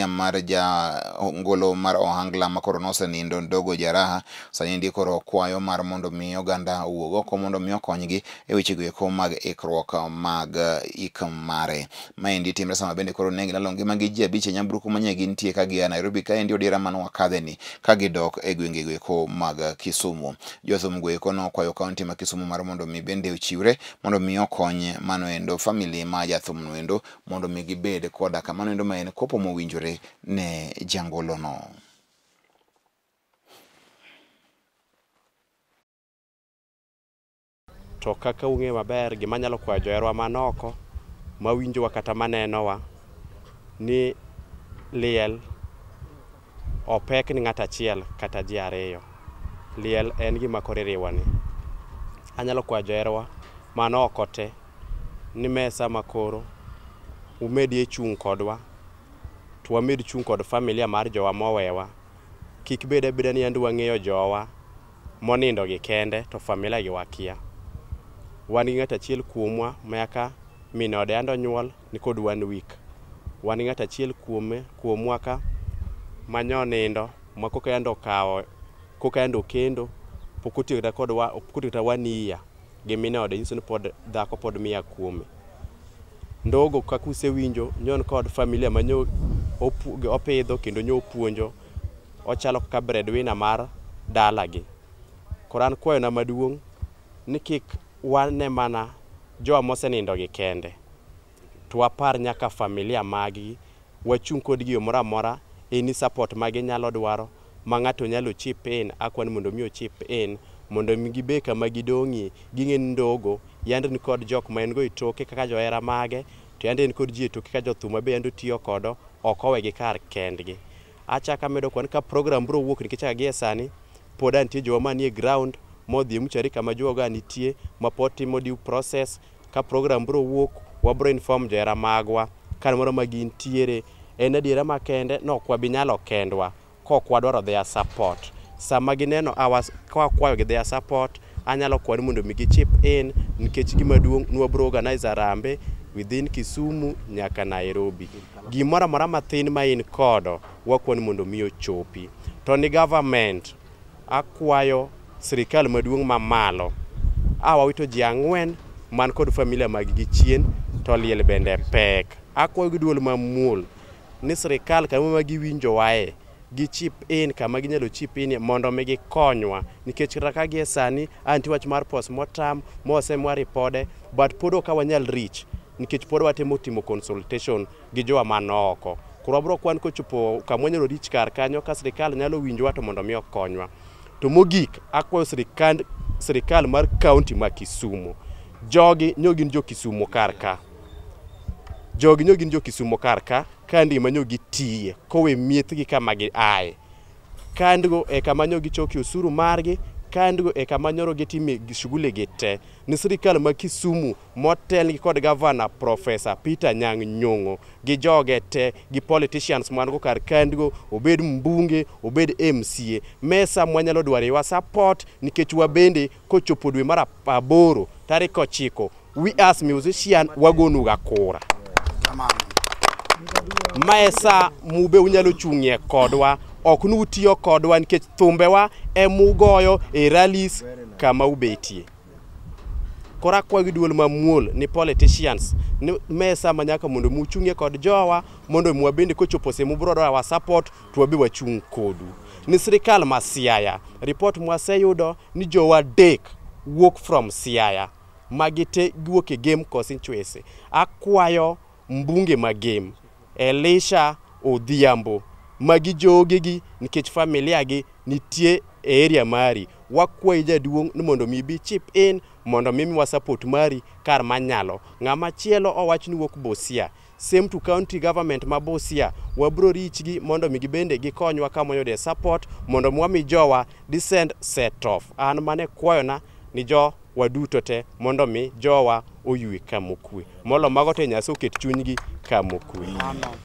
Mar ja ngolo mar ohangla makoro nosenindo Ndogo Jaraha sani endi koro kwayo mar mondo mi oganda owuog oko mondo mi okonygi e wechego eko mag ikruok mag ik mare. Maendi timre sama bende koro ne gilalo ngimagi ji 5 e nyamburko manye gintie ka gia Nairobi kaendi odiera mane wakadheni ka gidok e gwengego eko mag Kisumu. Jothum go eko nokwayo kaunti ma Kisumu mar mondo mi bende ochiwre mondo mi okony mano endo family ma jathum no endo mondo mi gibed koda kamano endo ma en kopo mowinjore ne jangolono. To kaka ung'eyo maber, gima anyalo kwayo joherwa man oko mawinjowa kata manenowa ni liel opek ni ng'ato achiel kata ji ariyo. Liel en gima koro iriwoni. Anyalo kwayo joherwa man oko te ni mesa makoro umedie chung' kodwa to wamed chung' kod familia mar jowa mowewa. Kik bed abeda ni andi wang'eyo jowa monindo gi kende to familia gi wakia. Wan gi ng'ato achiel kuomwa ma min ode ando nyuol ni kod 1 week. Wan gi ng'ato achiel kuomwa ka manyo nindo ma koka ando okawo koka ando kendo pok otiyo kata kod pok otiyo kata 1 year gi min ode, nyiso ni pod dhako pod miya kuome. Ndogo kaka usewinjo nyon kod familia manyo opidho kendo nyo opuonjo, ochalo kaka breadwinner mar dalagi. Koro an kwayona maduong' ni kik wane mana jowa mosenindo gi kende, to wapar nyaka familia maggi, wachung' kodgi e yo moro amora, any support ma ginyalo dwaro ma ng'ato nyalo chip in, akwa ni mondo mi ochip in mondo mi gibed kama gidong'ie, ging'e ni Ndogo yande ni kod jok ma en go e toke kaka johera mage, to yande en kod ji e toke kaka jothum ma be yande otiyo kodo, ok owegi kar kendgi. Achako amedo kwan ka program biro wuok nikech kaka gie sani pod nitie jowa manie ground modhi e muchari kama jowa nitie ma pod timo due process. Ka program biro wuok wabiro inform johera magwa kamoro ma gintiere. En adiera makende ni ok wabi nyalo kendwa kok wadwaro their support. Sama gineno ka wakwayo gi their support, anyalo kwayo ni mondo mi gi chip in nikech gima duong' ni wabiro organize harambee within Kisumu nyaka Nairobi. Gimoro amora mathin ma in kodo wakwayo ni mondo mi ochopi. To ni government, akwayo sirikal maduong' mamalo, a wawito ji 4 man kod familia mag gi chien to liel bende pek. Akwayo gi duol mamuol ni sirikal kama ma giwinjowae gi chip in kama ginyalo chip in mondo mi gikonywa, nikech kata ka gie sani antie wach mar postmortem mosemwa ripode, but pod ok wanyal reach nikech pod watemo timo consultation gi jowa man oko. Koro wabiro kwan kochopo kama wanyalo reach kar kanyo ka sirikal nyalo winjowa to mondo mi okonywa. To mogik akwayo sirikal mar kaunti ma Kisumu. Jogi nyo gin jo Kisumu kar ka. Jogi nyo gin jo Kisumu kar ka, kandi ma nyo gitiye kowe miethgi kama giaye. Kandigo e kama nyo gichokie osuru margi, kandigo e kama nyoro gitime shughuli gi te. Ni sirikal ma Kisumu motelgi kod gavana Professor Peter Anyang' Nyong'o gi joge te gi politicians man go kar kandigo, obed mbunge, obed MCA. Mesa mwanyalo dwaro wa support nikech wabende kochopo dwe mar 8 tarik 9 we as musician wagonuga kura. Mae sa mube unyalo chung'ie kodwa, ok ni utiyo kodwa nikech thumbewa emugoyo e rallies kama ubetie. Koro akwayo gi duol mamuol ni politicians ni mesa ma nyaka mondo muchung'ie kod jowa mondo mi wabende kochopo sehemu mubiro dwaro wa support to wabe wachung' kodu. Ni sirikal ma Siaya, report mwaseyudo ni jowa 3 wuok from Siaya magi te giwuok e Gem constituency. Akwayo mbunge ma Gem, Elisha Odhiambo, magi jogegi nikech familia gi nitie e area mari. Wakwayi jaduong' ni mondo mi ibi chip in mondo mi miwa support mari kar manyalo. Ng'ama chielo owach ni wuok Busia, same to county government ma Busia, wabro reach gi mondo mi gibende gikonywa kama wayude support mondo mi wami jowa decent set off. An mane kwayona ni jo waduto te mondo mi jowa oywe kama okwe. Molo mago te Nyasaye oket chunygi kama okwe.